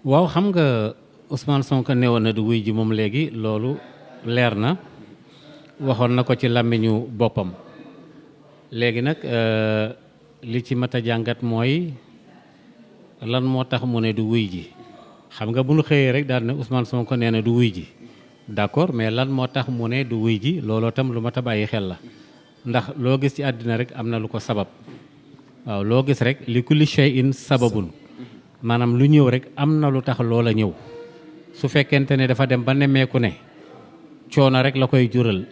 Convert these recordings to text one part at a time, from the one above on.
waaw xam nga Ousmane Sonko newoon na du wuy ji moom léegi loolu leer na waxoon na ko ci làmmiñu boppam léegi nag li ci mat a jàngat mooy lan moo tax mu ne du wuy ji xam nga bu ñu xëyee rek daal ne Ousmane Sonko nee na du wuy ji d'accord mais lan moo tax mu ne du wuy ji looloo tam lu mat a bàyyi xel la ndax loo gis ci àddina rek am na lu ko sabab waaw loo gis rek li kulli shay'in sababun maanaam lu ñëw rek am na lu tax loola ñëw su fekkente ne dafa dem ba nemmeeku ne coono rek la koy jural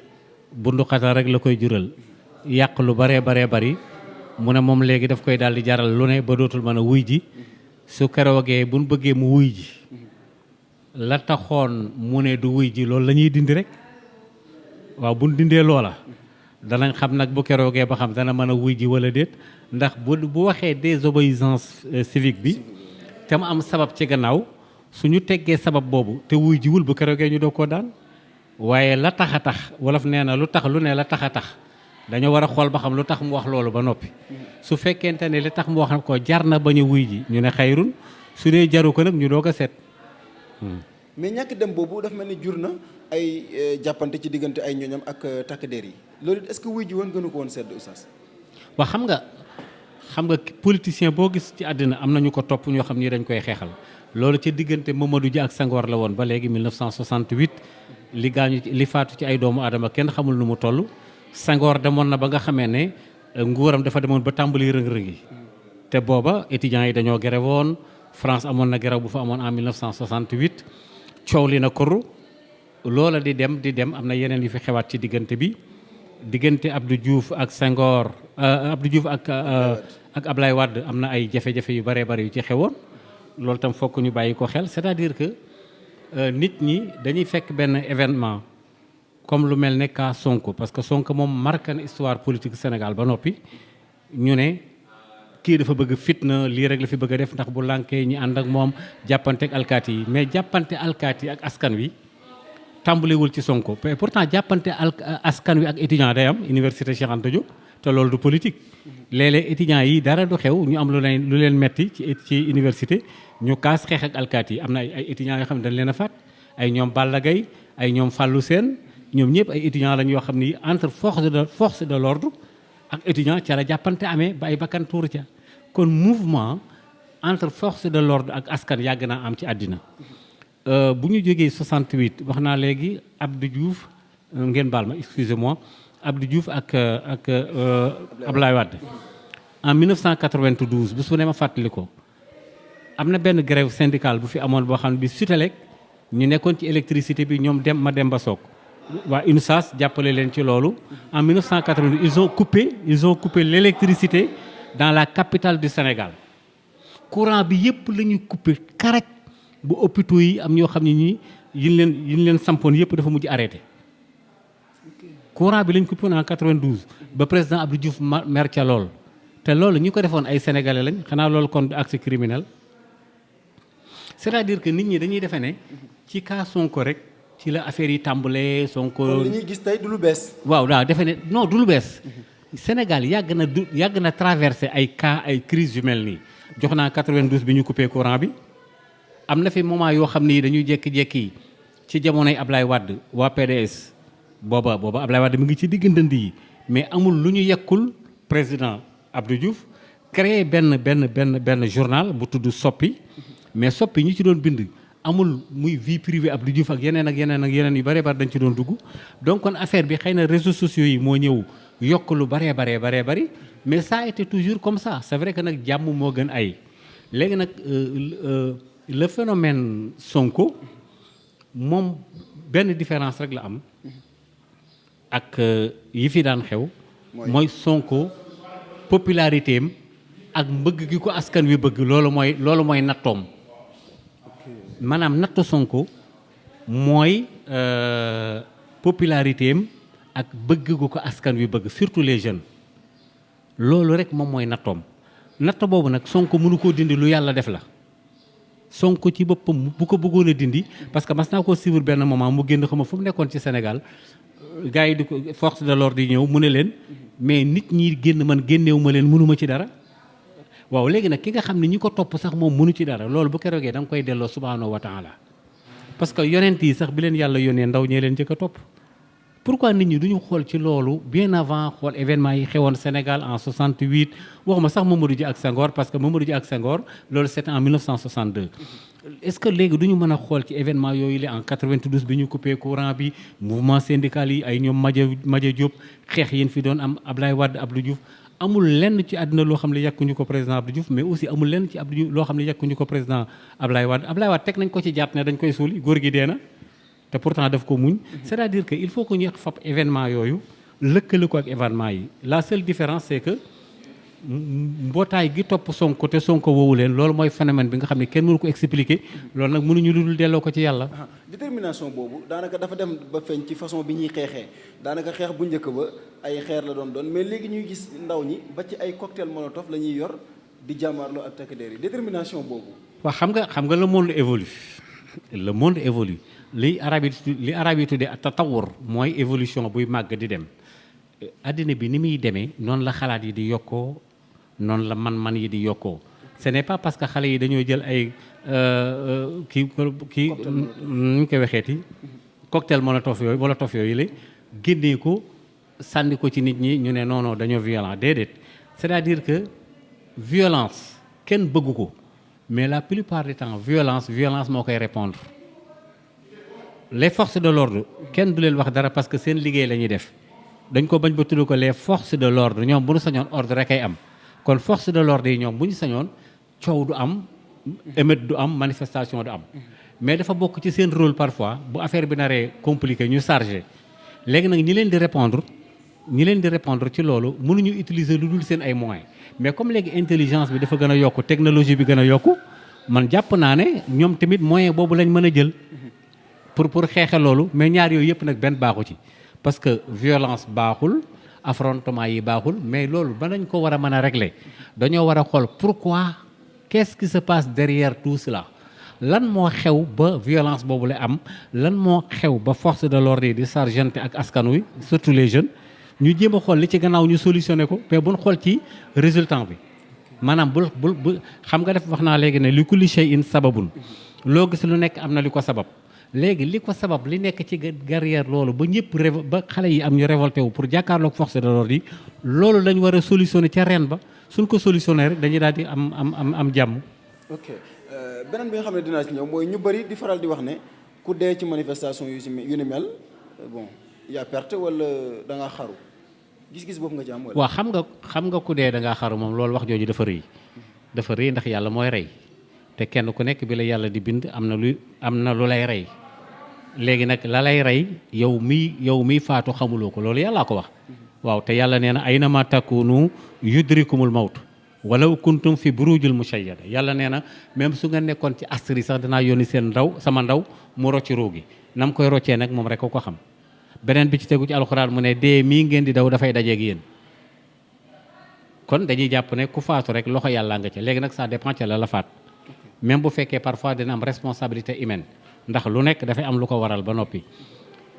bunduxatal rek la koy jural yàq lu baree bari mu ne moom léegi daf koy daal di jaral lu ne ba dootul mën a wuy ji su keroogee buñ bëggee mu wuy ji la taxoon mu ne du wuy ji loolu la ñuy dindi rek waaw buñ dindee loola danañ xam nag bu keroogee ba xam dana mën a wuy ji wala déet ndax bu waxee désobéissance civique bi te mu am sabab ci gannaaw suñu teggee sabab boobu te wuy jiwul bu keroogee ñu doo koo daan waaye la tax a tax wolof nee na lu tax lu ne la tax a tax dañoo war a xool ba xam lu tax mu wax loolu ba noppi su fekkente ne li tax mu wax ko jar na bañ a wuy ji ñu ne xayrun su dee jaru ko nag ñu doog a seet. mais ñàkk dem boobu dafa mel ni jur na ay jàppante ci diggante ay ñoñam ak takk der yi loolu est-ce que wuy ji woon gënu ko woon sedd oustaz. waaw xam nga politicien boo gis ci àddina am na ñu ko topp ñoo xam ni dañ koy xeexal loolu ci diggante Mamadou Dia ak Senghor la woon ba léegi 1968 li gaañu li faatu ci ay doomu aadama kenn xamul nu mu toll. Senghor demoon na ba nga xamee ne nguuram dafa demoon ba tàmbali rëng-rëng yi te booba étudiants yi dañoo grève woon France amoon na grève bu fa amoon en 1968 coow li na koru loola di dem am na yeneen yu fi xewaat ci diggante bi diggante Abdou Diouf ak Senghor Abdou Diouf ak Ablaye Wade am na ay jafe-jafe yu bëree bëri yu ci xewoon loolu tam fokk ñu bàyyi ko xel c'est-à-dire que nit ñi dañuy fekk benn événement comme lu mel ne cas Sonko parce que Sonko moom marqué na histoire politique Sénégal ba noppi ñu ne kii dafa bëgg fitna lii rek la fi bëgg a def ndax bu lànkee ñi ànd ak moom jàppante ak alkaati yi mais jàppante alkaati yi ak askan wi tàmbalewul ci Sonko mais pourtant jàppante askan wi ak étudiant day am université Cheikh Anta Diop te loolu du politique léeg-léeg étudiants yi dara du xew ñu am lu leen metti ci université ñu kaas xeex ak alkaati yi am na ay étudiants yoo xam ne dañ leen a faat ay ñoom Balla Gaye ay ñoom Fallou Sène ñoom ñëpp ay étudiants lañ yoo xam ni entre force de l'ordre ak étudiant ca la jàppante amee ba ay bakkan tuuru ca kon mouvement entre force de l'ordre ak askan yàgg naa am ci àddina bu ñu jógee 68 wax naa léegi Abdou Diouf ngeen baal ma excusez-moi Abdou Diouf ak Abdoulaye Wade en 1992 bu su ne ma fàttali ko am na benn grève syndicale bu fi amoon boo xam ne bi Sutelec ñu nekkoon ci électricité bi ñoom Mademba Sock waa UNSAS jàppale leen ci loolu en 1992 ils ont coupé l'électricité dans la capitale du Sénégal courant bi yëpp la ñu coupé karaj bu hôpitaux yi am ñoo xam ne ñii yin leen sampoon yëpp dafa mujj arrêté courant bi lañ coupé en 92 ba président Abdou Diouf mer ca lool te loolu ñi ko defoon ay sénégalais lañ xanaa loolu kon acte criminel c'est-à-dire que nit ñi dañuy defe ne ci cas Sonko rek ci la affaire yi tàmbalee Sonko. li ñuy gis tey du lu bees. waaw defe ne non du lu bees Sénégal yàgg na traversé ay cas ay crise yu mel nii jox naa 92 bi ñu coupé courant bi am na fi moment yoo xam ni dañuy jékki-jékki ci jamonoy Ablaye Wade waa PDS booba Ablaye Wade mi ngi ci digg ndënd yi mais amul lu ñu yekkul président Abdou Diouf créé benn journal bu tudd Soppi mais Soppi ñu ci doon bind amul muy vie privée Abdou Diouf ak yeneen yu bëree bëri dañ ci doon dugg donc kon affaire bi xëy na réseaux sociaux yi moo ñëw yokk lu bëree bëri mais ça a été toujours comme ça c'est vrai que nag jàmm moo gën ay léegi nag le phénomène Sonko moom benn différence rek la am ak yi fi daan xew mooy Sonko popularité am ak mbëgg gi ko askan wi bëgg loolu mooy nattoom maanaam nattu Sonko mooy popularité am ak bëgg gu ko askan wi bëgg surtout les jeunes loolu rek moom mooy nattoom natt boobu nag Sonko mënu koo dindi lu yàlla def la Sonko ci boppam bu ko bëggoon a dindi parce que mas naa koo suivre benn moment mu génn xama fu mu nekkoon ci Sénégal gars yi di ko force de l'ordre yi ñëw mu ne leen mais nit ñi génn man génneewu ma leen mënuma ci dara waaw léegi nag ki nga xam ne ñi ko topp sax moom mënu ci dara loolu bu keroogee da nga koy delloo subhanahu wa taala parce que yonent yi sax bi leen yàlla yónnee ndaw ñee leen njëkk a topp. pourquoi nit ñi duñu xool ci loolu bien avant xool événement yi xewoon Sénégal en 68 waxuma sax Mamadou Dia ak Senghor parce que Mamadou Dia ak Senghor loolu c'était en 1962. est-ce que léegi duñu mën a xool ci événement yooyu la en 92 bi ñu coupé courant bi mouvement syndical yi ay ñoom Madia Diop xeex yi fi doon am Ablaye Wade Abdou Diouf amul lenn ci àddina loo xam ne yàkkuñu ko président Abdou Diouf mais aussi amul lenn ci Abdou Diouf loo xam ne yàkkuñu ko président Ablaye Wade teg nañ ko ci jàpp ne dañ koy suuli góor gi dee na te pourtant daf ko muñ c'est-à-dire que il faut que ñu fab événement yooyu lëkkale ko ak événement yi la seule différence c'est que mbootaay gi topp Sonko te Sonko woowu leen loolu mooy phénomène bi nga xam ne kenn mënu ko expliquer loolu nag mënuñu lu dul delloo ko ci yàlla. détermination boobu daanaka dafa dem ba feeñ ci façon bi ñuy xeexee daanaka xeex bu njëkk ba ay xeer la doon mais léegi ñuy gis ndaw ñi ba ci ay cocktail molotov la ñuy yor di jàmmaarloo ak takk der yi détermination boobu. waaw xam nga le monde évolue le monde évolue li arab yi tuddee tatawur mooy évolution buy màgg di dem addina bi ni muy demee noonu la xalaat yi di yokkoo noonu la man-man yi di yokkoo ce n'est pas parce que xale yi dañoo jël ay kii nu ñu koy waxeeti cocktail molotov yooyu la génnee ko sànni ko ci nit ñi ñu ne non non dañoo violent déedéet c'est-à-dire que violence kenn bëggu ko mais la plupart du temps violence moo koy répondre les forces de l'ordre kenn du leen wax dara parce que seen liggéey la ñuy def dañ ko bañ ba tudd ko les forces de l'ordre ñoom bu ñu sañoon ordre rek ay am kon force de l'ordre yi ñoom bu ñu sañoon coow du am émeute du am manifestation du am mais dafa bokk ci seen rôle parfois bu affaire bi naree compliqué ñu chargé léegi nag ñi leen di répondre ci loolu mënuñu utiliser lu dul seen ay moyens mais comme léegi intelligence bi dafa gën a yokku technologie bi gën a yokku man jàpp naa ne ñoom tamit moyen boobu lañ mën a jël pour xeexe loolu mais ñaar yooyu yëpp nag benn baaxu ci parce que violence baaxul affrontement yi baaxul mais loolu ba nañ ko war a mën a régler dañoo war a xool pourquoi qu'est-ce qui se passe derrière tout cela lan moo xew ba violence boobu la am lan moo xew ba force de l'ordre yi di sargenté ak askan wi surtout les jeunes ñu jéem a xool li ci gannaaw ñu solutionné ko mais buñ xool ci résultat bi maanaam bul xam nga def wax naa léegi ne li kulli shay'in sababun loo gis lu nekk am na li ko sabab léegi li ko sabab li nekk ci derrière loolu ba ñëpp ba xale yi am ñu révolté wu pour jàkkaarloog force de l'ordre yi loolu lañ war a solutionné ca ren ba suñ ko solutionné rek dañuy daal di am jàmm. ok beneen bi nga xam ne dinaa ci ñëw mooy ñu bëri di faral di wax ne ku dee ci manifestation yu ni mel bon yaa perte wala da ngaa xaru gis-gis boobu nga ci am wala. waaw xam nga ku dee da ngaa xaru moom loolu wax jooju dafa rëy ndax yàlla mooy rey te kenn ku nekk bi la yàlla di bind am na lu lay rey. léegi nag la lay rey yow miy faatu xamuloo ko loolu yàllaa ko wax waaw te yàlla nee na aynama takunu yudrikumul mawt walaw kuntum fi burujil mushayyada yàlla nee na même su nga nekkoon ci astri sax danaa yónni sama ndaw mu rocci ruugi nam koy roccee nag moom rek ko xam beneen bi ci tegu ci alxuraan mu ne dee mii ngeen di daw dafay dajeeg yéen kon dañuy jàpp ne ku faatu rek loxo yàlla nga ca léegi nag ça dépend ca la faat même bu fekkee parfois dina am responsabilité humaine ndax lu nekk dafay am lu ko waral ba noppi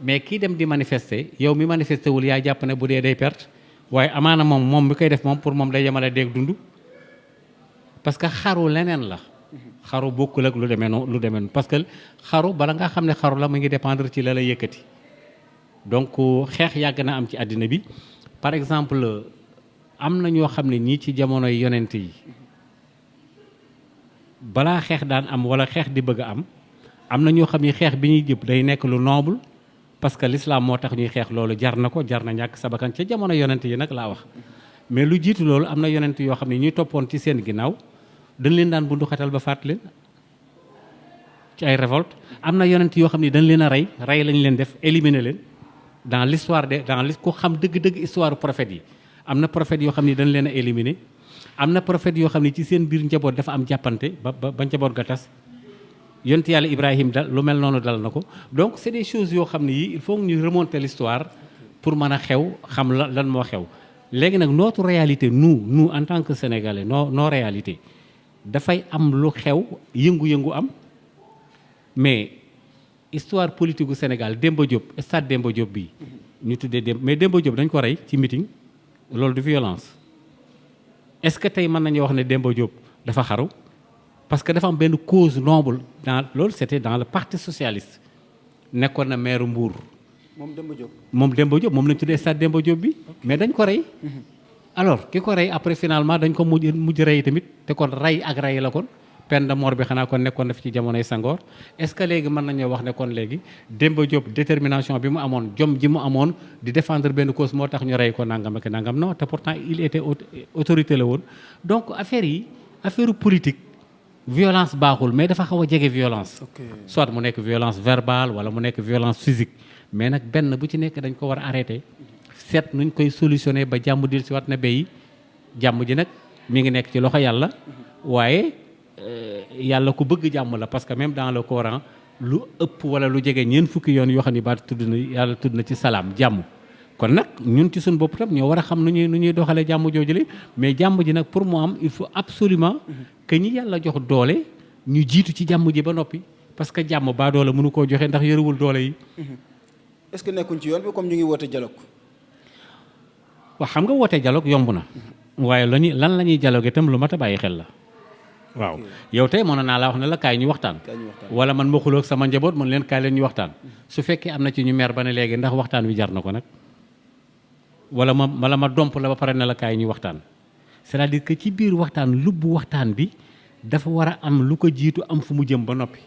mais kii dem di manifester yow mi manifester wul yaa jàpp ne bu dee day perte waaye amaana moom mi koy def moom pour moom day yemale deeg dund parce que xaru leneen la xaru bokkul ak lu demee noonu parce que xaru bala nga xam ne xaru la mu ngi dépendre ci la lay yëkkati donc xeex yàgg na am ci àddina bi par exemple am na ñoo xam ne ñii ci jamonoy yonent yi balaa xeex daan am wala xeex di bëgg a am na ñoo xam ne xeex bi ñuy jëpp day nekk lu noble parce que l'islam moo tax ñuy xeex loolu jar na ñàkk sa bakkan ca jamono yonent yi nag laa wax mais lu jiitu loolu am na yonent yoo xam ne ñuy toppoon ci seen ginnaaw dañ leen daan bundu xatal ba faat leen ci ay révolte am na yonent yoo xam ne dañ leen a rey lañ leen def éliminer leen dans l'histoire ku xam dëgg-dëgg histoire prophètes yi am na prophètes yoo xam ne dañ leen a éliminer am na prophètes yoo xam ne ci seen biir njaboot dafa am jàppante ba njaboot ga tas yonent yàlla Ibrahim lu mel noonu dal na ko donc c'est des choses yoo xam ne yi il faut ñu remonter l'histoire pour mën a xam lan moo xew léegi nag notre réalité nous en tant que Sénégalais nos réalités dafay am lu xew yëngu-yëngu am mais histoire politique gu Sénégal Demba Diop stade Demba Diop bii ñu tuddee mais Demba Diop dañ ko rey ci meeting loolu du violence est-ce que tey mën nañu wax ne Demba Diop dafa xaru parce que dafa am benn cause noble dans loolu c'était dans le parti socialiste nekkoon na maire Mbour. moom Demba Diop. moom Demba Diop moom lañ tuddee stade Demba Diop bi mais dañ ko rey. alors ki ko rey après finalement dañ ko mujj rey tamit te kon rey ak rey la kon peine de mort bi xanaa kon nekkoon na fi ci jamonoy Senghor est-ce que léegi mën nañoo wax ne kon léegi Demba Diop détermination bi mu amoon jom ji mu amoon di défendre benn cause moo tax ñu rey ko nangam ak nangam non te pourtant il était autorité la woon donc affaire politique violence baaxul mais dafa xaw a jege violence. soit mu nekk violence verbale wala mu nekk violence physique mais nag benn bu ci nekk dañ ko war a arrêter seet nuñ koy solutionner ba jàmm dil si wat na béy jàmm ji nag mi ngi nekk ci loxo yàlla waaye yàlla ku bëgg jàmm la parce que même dans le Coran lu ëpp wala lu jege ñeent fukki yoon yoo xam ne baat tudd na yàlla tudd na ci salaam jàmm kon nag ñun ci suñu bopp tam ñoo war a xam nu ñuy doxalee jàmm joojule mais jàmm ji nag pour mu am il faut absolument que ñi yàlla jox doole ñu jiitu ci jàmm ji ba noppi parce que jàmm baa doole mënu koo joxe ndax yorewul doole yi. est-ce que nekkuñ ci yoon bi comme ñu ngi woote dialogue. waaw xam nga woote dialogue yomb na waaye lan la ñuy dialogue itam lu mat a bàyyi xel la waaw yow tey mën naa la wax ne la kaay ñu waxtaan wala man ma xuloo ak sama njaboot mën leen kaay leen ñu waxtaan su fekkee am na ci ñu mer ba ne léegi ndax waxtaan wi jar na ko nag wala ma domp la ba pare ne la kaay ñu waxtaan c'est-à-dire que ci biir waxtaan lubbu waxtaan bi dafa war a am lu ko jiitu am fu mu jëm ba noppi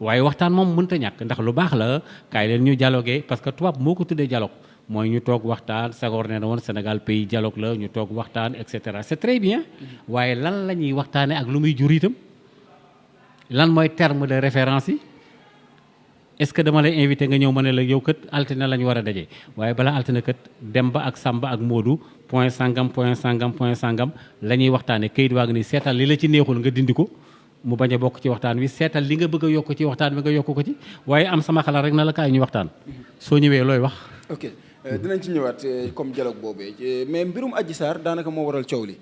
waaye waxtaan moom mënta ñàkk ndax lu baax la kaay leen ñu dialoguer parce que tubaab moo ko tuddee dialogue mooy ñu toog waxtaan Senghor nee na woon Sénégal pays dialogue la ñu toog waxtaan et cetera c'est très bien waaye lan la ñuy waxtaanee ak lu muy jur itam lan mooy terme de référence yi est-ce que dama lay invité nga ñëw ma ne la yow kat altine la ñu war a daje waaye balaa altine kat Demba ak Samba ak Modou point sangam la ñuy waxtaanee kayit waa ngi ni seetal li la ci neexul nga dindi ko mu bañ a bokk ci waxtaan wi seetal li nga bëgg a yokk ci waxtaan wi nga yokk ko ci waaye am sama xalaat rek na la kaay ñu waxtaan soo ñëwee looy wax. ok dinañ ci ñëwaat comme dialogue boobee mais mbirum Adji Sarr daanaka moo waral coow li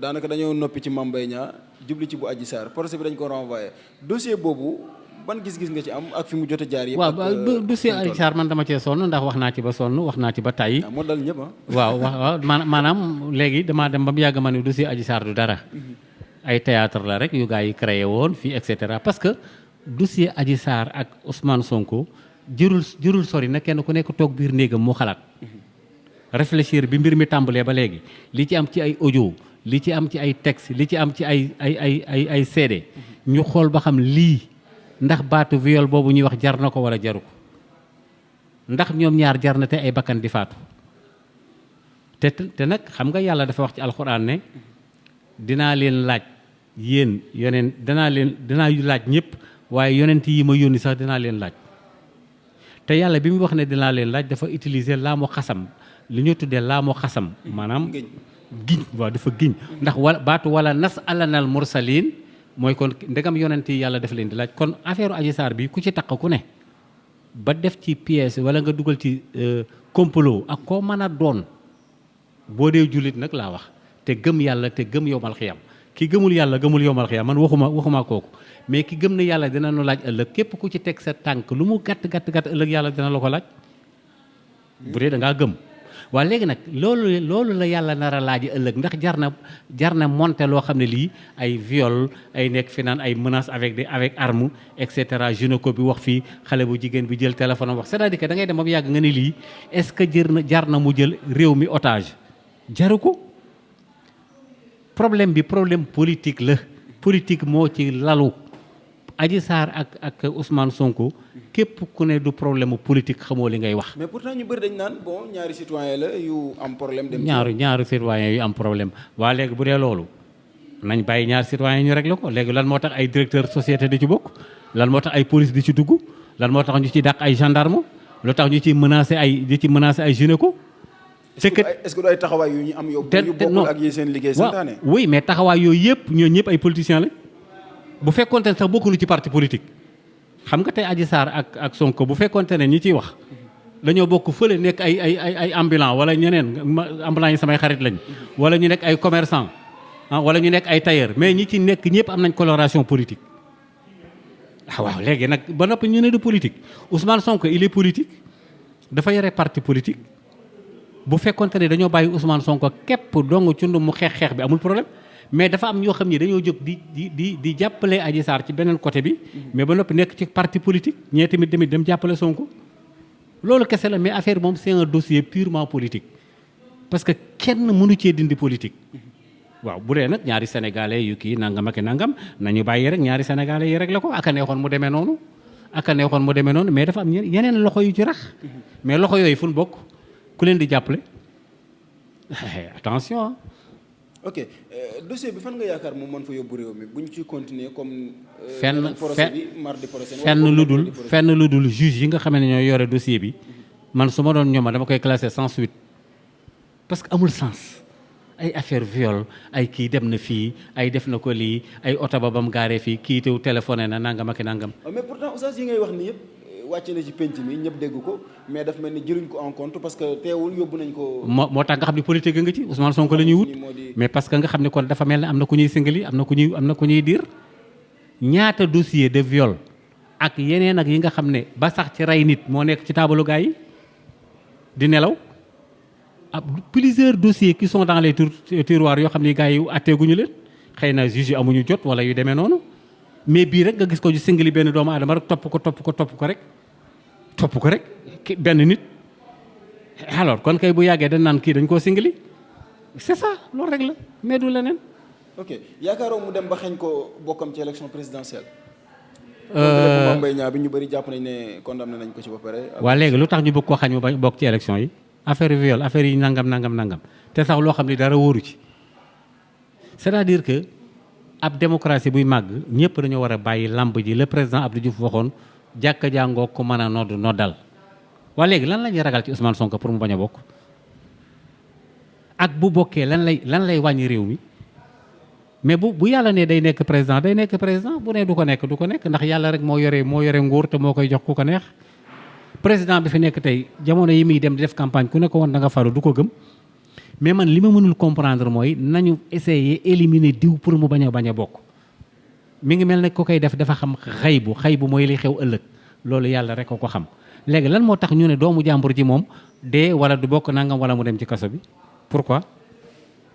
daanaka dañoo noppi ci Mame Mbaye Niang jubli ci bu Adji Sarr procès bi dañ ko renvoyé dossier boobu ban gis-gis nga ci am ak fi mu jot a jaar yëpp. waaw dossier Adji Sarr man dama cee sonn ndax wax naa ci ba sonn wax naa ci ba tàyyi. moo dal ñëpp waaw maanaam léegi damaa dem ba mu yàgg ma ne dossier Adji Sarr du dara. ay théâtre la rek yu gars yi créé woon fii et cetera parce que dossier Adji Sarr ak Ousmane Sonko jërul sori na kenn ku nekk toog biir néegam mu xalaat réfléchir bi mbir mi tàmbalee ba léegi li ci am ci ay audio li ci am ci ay texte li ci am ci ay CD ñu xool ba xam lii ndax baatu viol boobu ñuy wax jar na ko wala jaru ko ndax ñoom ñaar jar na te ay bakkan di faatu te nag xam nga yàlla dafa wax ci alxuraan ne dinaa leen laaj yéen dinaa laaj ñëpp waaye yonent yi ma yónni sax dinaa leen laaj te yàlla bi mu wax ne dinaa leen laaj dafa utiliser laamu xasam li ñu tuddee laamu xasam maanaam giñ waaw dafa giñ ndax baatu wala nas alanal mursalin mooy kon ndegam yonent yi yàlla def leen di laaj kon affaire Adji Sarr bi ku ci taq ku ne ba def ci pièce wala nga dugal ci complot ak koo mën a doon boo dee jullit nag laa wax te gëm yàlla te gëm yowmal xiyam ki gëmul yàlla gëmul yowmal xiyam man waxuma kooku mais ki gëm ne yàlla dina nu laaj ëllëg képp ku ci teg sa tànk lu mu gàtt ëllëg yàlla dina la ko laaj bu dee da ngaa gëm waaye léegi nag loolu la yàlla nar a laaj ëllëg ndax jar na monter loo xam ne lii ay viol ay nekk fi naan ay menaces avec arme et cetera gynéco bi wax fii xale bu jigéen bi jël téléphone am wax c'est-à-dire que da ngay dem ba mu yàgg nga ne lii est-ce que jar na mu jël réew mi otage jaru ko problème politique la politique moo ci lalu Adji Sarr ak Ousmane Sonko képp ku ne du problème politique xamoo li ngay wax. mais pourtant ñu bëri dañ naan bon ñaari citoyen la yu am problème. dem ñaari citoyen yu am problème waa léegi bu dee loolu nañ bàyyi ñaari citoyen ñu régler ko léegi lan moo tax ay directeur société di ci bokk lan moo tax ay police di ci dugg lan moo tax ñu ci dàq ay gendarme lu tax ñu ci menacer ay gynéco. est-ce que du ay taxawaay yu ñu am yow. yu bokkul ak yi seen liggéey santaane. oui mais taxawaay yooyu yëpp ñooñu ñëpp ay politiciens lañ bu fekkonte ne sax bokkuñu ci parti politique xam nga tey Adji Sarr ak Sonko bu fekkonte ne ñi ciy wax dañoo bokk fële nekk ay ambulant wala ñeneen ambulant yi samay xarit lañ wala ñu nekk ay commerçant wala ñu nekk ay tailleur mais ñi ci nekk ñëpp am nañ coloration politique. waaw léegi nag ba noppi ñu ne du politique Ousmane Sonko il est politique dafa yore parti politique bu fekkonte ne dañoo bàyyi Ousmane Sonko képp dong cund mu xeex bi amul problème mais dafa am ñoo xam ni dañoo jóg di jàppale Adji Sarr ci beneen côté bi mais ba noppi nekk ci parti politique ñee tamit dem jàppale Sonko loolu kese la mais affaire moom c'est un dossier purement politique parce que kenn mënu cee dindi politique waaw bu dee nag ñaari sénégalais yu kii nangam ak nangam nañu bàyyi rek ñaari sénégalais yi rek la ko aka neexoon mu demee noonu mais dafa am yeneen loxo yu ci rax mais loxo yooyu fu ñu bokk ku leen di jàppale attention. ok dossier bi fan nga yaakaar moom mën fa yóbbu réew mi buñ ci continuer comme. fenn lu dul juge yi nga xam ne ñoo yore dossier bi man su ma doon ñooma dama koy classé sans suite parce que amul sens ay affaire viol ay kii dem na fii ay def na ko lii ay oto ba mu gaaree fii kii tew téléphoné na nangam ak nangam. mais pourtant oustaz yi ngay wax ni yëpp wàcc na ci penc mi ñëpp dégg ko mais daf mel ni jëluñ ko en compte parce que teewul yóbbu nañ ko. moo tax nga xam ne politique nga ci Ousmane Sonko la ñuy wut mais parce que nga xam ne kon dafa mel ne am na ku ñuy singali am na ku ñuy diir ñaata dossier de viol ak yeneen ak yi nga xam ne ba sax ci rey nit moo nekk ci taabalu gaa yi di nelaw plusieurs dossiers qui sont dans les tiroirs yoo xam ne gaa yi atteeguñu leen xëy na juge yi amuñu jot wala yu demee noonu mais bii rek nga gis ko ju singali benn doomu aadama rek topp ko rek benn nit alors kon kay bu yàggee dañ naan kii dañ koo singali c'est ça loolu rek la mais du leneen. ok yaakaaroo mu dem ba xeeñ ko bokkam ci élection présidentielle. Mame Mbaye Niang bi ñu bëri jàpp nañ ne condamné nañ ko ci ba pare. waa léegi lu tax ñu bëgg koo xañ mu bañ bokk ci élection yi affaire viol affaire yi nangam te sax loo xam ne dara wóoru ci c'est-à-dire que ab démocratie buy màgg ñëpp dañoo war a bàyyi lamb ji le président Abdou Diouf waxoon jàkka jàngoo ko mën a noddal waa léegi lan la ñuy ragal ci Ousmane Sonko pour mu bañ a bokk ak bu bokkee lan lay wàññi réew mi mais bu yàlla ne day nekk président bu ne du ko nekk ndax yàlla rek moo yore nguur te moo koy jox ku ko neex président bi fi nekk tey jamono yi muy dem di def campagne ku ne ko woon da nga faru du ko gëm mais man li ma mënul comprendre mooy nañu essayer éliminer diw pour mu bañ a bokk mi ngi mel ne ku koy def dafa xam xëy bu mooy li xew ëllëg loolu yàlla rek ko xam léegi lan moo tax ñu ne doomu jàmbur ji moom dee wala du bokk nangam wala mu dem ci kaso bi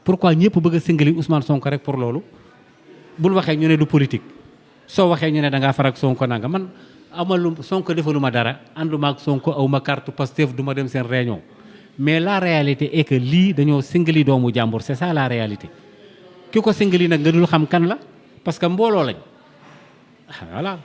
pourquoi ñëpp bëgg a singali Ousmane Sonko rek pour loolu bul waxee ñu ne du politique soo waxee ñu ne da ngaa farak Sonko nangam man amalu Sonko defalu ma dara ànduma ak Sonko aw ma carte Pastef du ma dem seen réunion mais la réalité est que lii dañoo singali doomu jàmbur c'est ça la réalité ki ko singali nag nga dul xam kan la parce que mbooloo lañ voilà.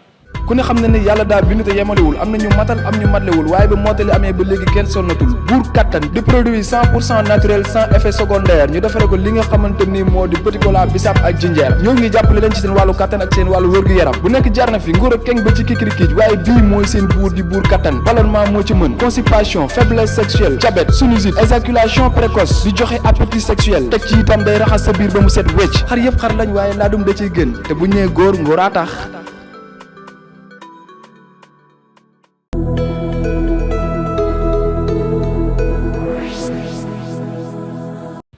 ku ne xam na ni yàlla daal bindu te yemalewul am na ñu matal am ñu matlewul waaye ba mottali amee ba léegi kenn sonnatul buur kattan di produit 100% naturel sans effet secondaire ñu defare ko li nga xamante ni moo di petit cola bisaab ak jinjeer ñoo ngi jàppale leen ci seen wàllu kattan ak seen wàllu wërgu-yaram bu nekk jar na fi nguur ak keng ba ci kikirikiij waaye bii mooy seen buur di buur kattan ballonnement moo ci mën constipation faiblesse sexuelle diabète sinusite éjaculation précoce di joxe appétit sexuel teg ci itam day raxas sa biir ba mu set wecc xar yëpp xar lañ waaye laadum da ciy gën te bu ñëwee góor ngóoraa tax